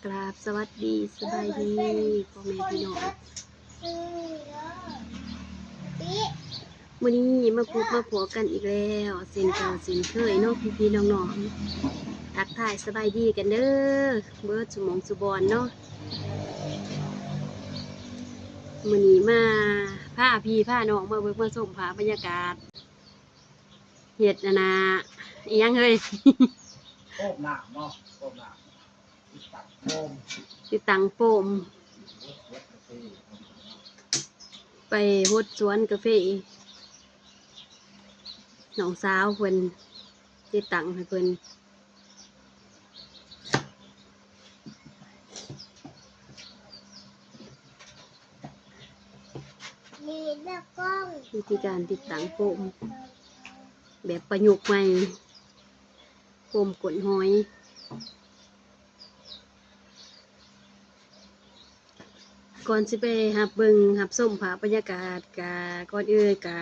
ກາບສະຫວັດດີ ສະບາຍດີພໍ່ແມ່ພີ່ນ້ອງ ມື້ນີ້ມາພົບມາພໍ້ກັນອີກແລ້ວ ເຊັ່ນເກົ່າເຊັ່ນເຄີຍເນາະ ພີ່ໆນ້ອງໆ ທັກທາຍສະບາຍດີກັນເດີ ເບິດສູ່ໝ່ອງສູ່ບ່ອນເນາະ. ມື້ນີ້ມາພາພີ່ພານ້ອງມາເບິ່ງມາຊົມພາບບັນຍາກາດ ເຮັດອັນນ່າ ອີ່ຫຍັງເຮີ້ຍ ໂອບນ້ຳເນາະ ໂອບນ້ຳ ຕິດຕັ້ງໂຟມ ຕິດຕັ້ງໂຟມ ໄປຫົດສວນກາເຟ ນ້ອງສາວເພິ່ນຕິດຕັ້ງໃຫ້ເພິ່ນ. ວິທີການຕິດຕັ້ງໂຟມແບບປະຍຸກໃໝ່ ໂຟມກົ້ນຫອຍ. ກ່ອນຊິໄປຮັບເບິ່ງຮັບຊົມພາບບັນຍາກາດ ກະ ກ່ອນອື່ນກະ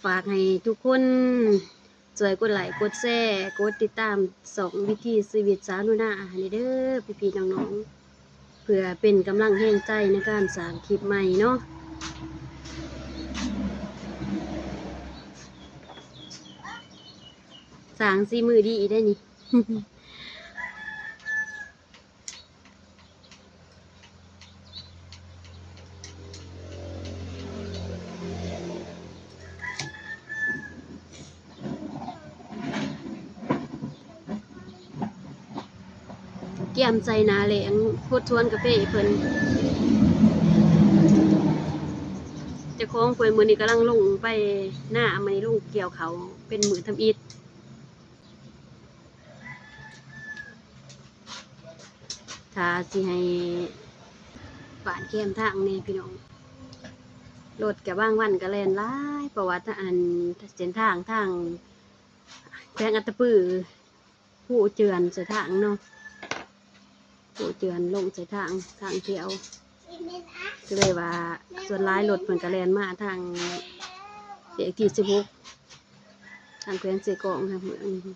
ຝາກໃຫ້ທຸກຄົນ ຊ່ວຍກົດໄລກົດແຊ ກົດຕິດຕາມຊ່ອງວິຖີຊີວິດສາວໜູນາໃຫ້ແດ່ເດີ ພີ່ໆນ້ອງໆ ເພື່ອເປັນກຳລັງແຮງໃຈໃນການສ້າງຄລິບໃໝ່ເນາະ ສ້າງສີມືດີໄດ໋ນີ້. ກຽມໃສ່ໜ້າແລ້ງ ຫົດສວນກາເຟເພິ່ນ ເຈົ້າຂອງເພິ່ນມື້ນີ້ກຳລັງລົງໄປນາ ມື້ນີ້ລົງກ່ຽວເຂົ້າເປັນມື້ທຳອິດ. ຖ້າຊິໃຫ້ບ້ານແຄມທາງແດ່ພີ່ນ້ອງ ລົດກະບາງວັນກະແລ່ນຫຼາຍ ເພາະວ່າທາງອັນ ເສັ້ນທາງ ທາງແຂວງອັດຕະປື ພູເຈື່ອນໃສ່ທາງເນາະ ພູເຈື່ອນລົງໃສ່ທາງ ທາງແຖວ ກະເລີຍວ່າສ່ວນຫຼາຍລົດເພິ່ນກະແລ່ນມາທາງເລກທີສິບຫົກ ທາງແຂວງເຊກອງ ທາງເມືອງ.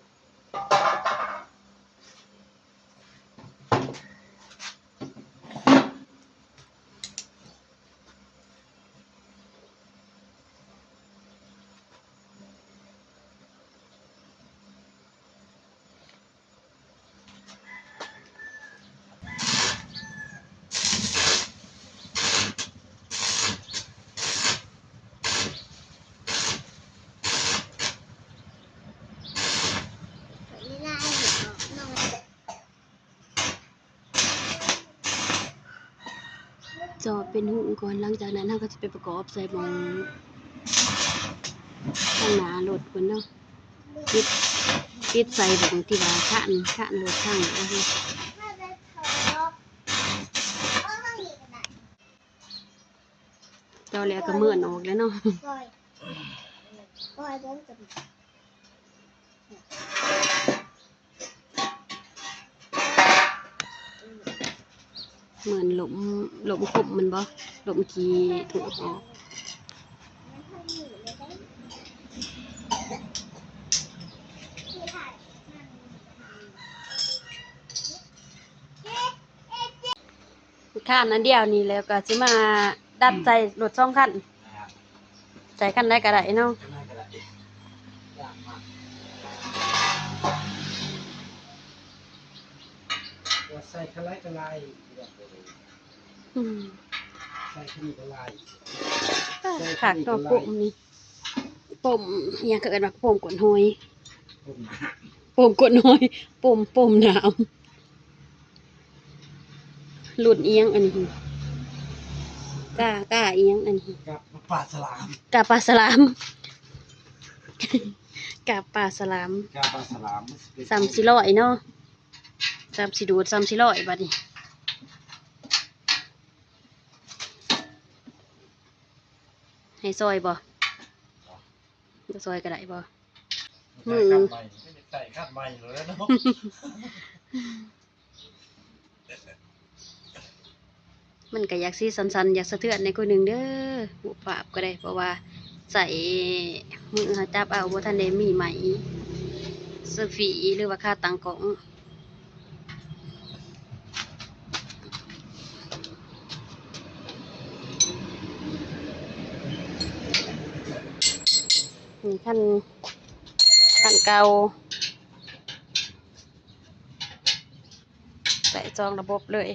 ເຈາະເປັນຮູກ່ອນ ຫຼັງຈາກນັ້ນເຮົາກະຊິໄປປະກອບໃສ່ໝ່ອງທາງໜ້າລົດພຸ້ນເນາະ ຕິດ ຕິດໃສ່ໝ່ອງທີ່ວ່າຄານ ຄານລົດທາງໜ້າພຸ້ນ. ເຈາະແລ້ວກະເມີນອອກແລ້ວເນາະ. ເມີນລົມ ລົມຄົມມັນບໍ່ ລົມຂີ້ຖົ່ວອອກ. ຄານອັນດຽວນີ້ແລ້ວກະຊິມາດັດໃສ່ລົດສອງຄັນ ໃສ່ຄັນໃດກະໄດ້ເນາະ ຄັນໃດກະໄດ້ ໃສ່ຄັນໃດກະໄດ້ ອືມ ໃສ່ຄັນນີ້ກະໄດ້ ຄັກເນາະ ປົມນີ້ ປົມ ອີ່ຫຍັງເຂົາເອີ້ນວ່າ ປົມກົ້ນຫອຍ ປົມ ປົມກົ້ນຫອຍ ປົມ ປົມນ້ຳ. ລຸ້ນອີ່ຫຍັງອັນນີ້ ກາ ກາອີ່ຫຍັງອັນນີ້ ກາປາສະຫຼາມ ກາປາສະຫຼາມ ກາປາສະຫຼາມ ກາປາສະຫຼາມ ສ່ຳຊິລອຍເນາະ ສ່ຳຊິດູດ ສ່ຳຊິລອຍບາດນີ້ ໃຫ້ຊ່ອຍບໍ່? ບໍ່ຊ່ອຍກະໄດ້ບໍ່? ມື ໃສ່ຄັນໃໝ່ ໃສ່ຄັນໃໝ່ໂລດແລ້ວເນາະ ມັນກະຢາກຊິສັ່ນໆ ຢາກສະເທືອນແດ່ຄົນໜຶ່ງເດີ ຮູບພາບກະໄດ້ ເພາະວ່າໃຊ້ມືເຮົາຈັບເອົາ ບໍ່ທັນໄດ້ມີໄມ້ເຊລຟີ ຫຼືວ່າຂາຕັ້ງກ້ອງ. ຄັນ ຄັນເກົ່າ ໃຊ້ສອງລະບົບເລີຍ.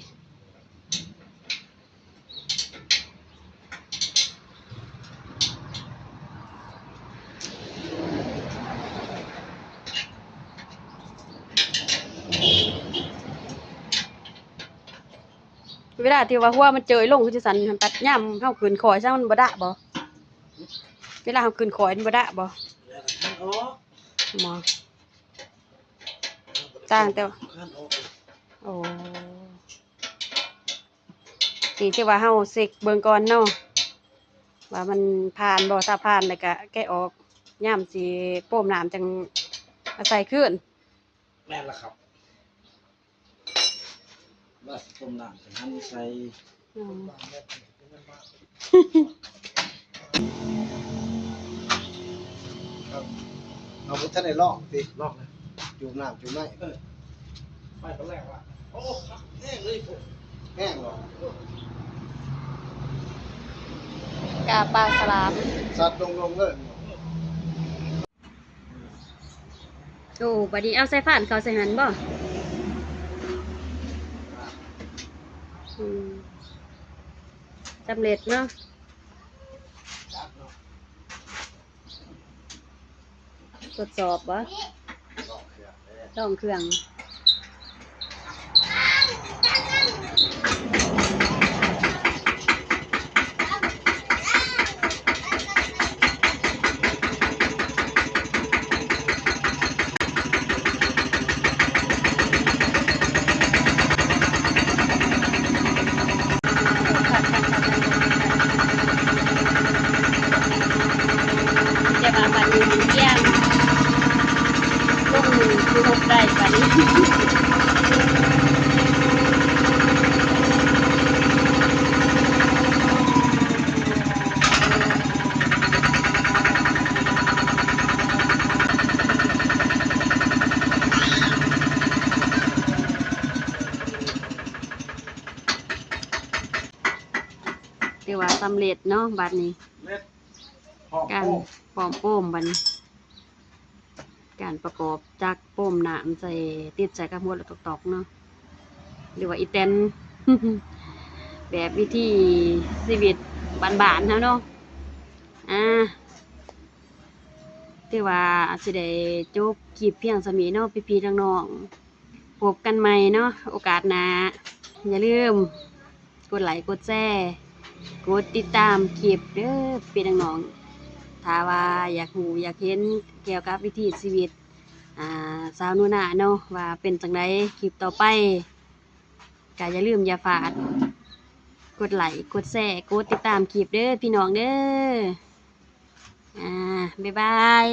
ເວລາທີ່ວ່າຫົວມັນເຈີຍລົງຄືຈັ່ງຊັ້ນ ບັດຍາມເຮົາຂຶ້ນຄ່ອຍ ຊະມັນບໍ່ດະບໍ່? ເວລາເຮົາຂຶ້ນຄ່ອຍມັນບໍ່ດະບໍ່? ບໍ່. ຕ່າງແຕ່ວ່າ ໂອ້ ນີ້ຖືວ່າເຮົາເຊັກເບິ່ງກ່ອນເນາະ ວ່າມັນຜ່ານບໍ່. ຖ້າຜ່ານແລ້ວກະແກະອອກ ຍາມຊິໂປ້ມນ້ຳຈັ່ງເອົາໃສ່ຄືນ. ແມ່ນລະຄັບ. ວ່າຊິຕົ້ມນ້ຳຈັ່ງຫັ້ນໃສ່. ອືມ ເຮົາບໍ່ທັນໄດ້ລອງຕິ ລອງນະ ຈູບນ້ຳຈູບໃນ. ເອີ ໄປຕອນແລກວ່າ ໂອ້ ແຮງເລີຍ ແຮງເນາະ ກາປາສະຫຼາມ ສັດລົງໆເລີຍ. ໂອ້ ບາດນີ້ເອົາສາຍພານເຂົ້າໃສ່ຫັ້ນບໍ່? ອືມ ສຳເລັດເນາະ. ທົດສອບບໍ່? ລອງເຄື່ອງ. ແຕ່ວ່າບັດນີ້ມັນກ້ຽງ ລົງມືຄືຫົກໄດ້ບັດນີ້. ຖືວ່າສຳເລັດເນາະ ບັດນີ້ ເລັດ ພ້ອມ ການ ໂປ້ມ ພ້ອມໂປ້ມບັດນີ້ ການປະກອບຈັກໂປ້ມນ້ຳໃສ່ ຕິດໃສ່ກັບຫົວລົດຕອກໆເນາະ ຫຼືວ່າອີແຕນ ແບບວິຖີຊີວິດບ້ານໆເຮົາເນາະ. ອ່າ ຖືວ່າຊິໄດ້ຈົບຄລິບພຽງສ່ຳນີ້ເນາະ ພີ່ໆນ້ອງໆ ພົບກັນໃໝ່ເນາະ ໂອກາດໜ້າ. ຢ່າລືມກົດໄລກົດແຊ ກົດຕິດຕາມຄລິບເດີ ພີ່ໆນ້ອງໆ ຖ້າວ່າຢາກຮູ້ຢາກເຫັນກ່ຽວກັບວິຖີຊີວິດ ອ່າ ຊາວໜູນາເນາະ ວ່າເປັນຈັ່ງໃດ ຄລິບຕໍ່ໄປ ກະຢ່າລືມຢ່າພາດ ກົດໄລກົດແຊ ກົດຕິດຕາມຄລິບເດີ ພີ່ນ້ອງເດີ. ອ່າ ບາຍບາຍ.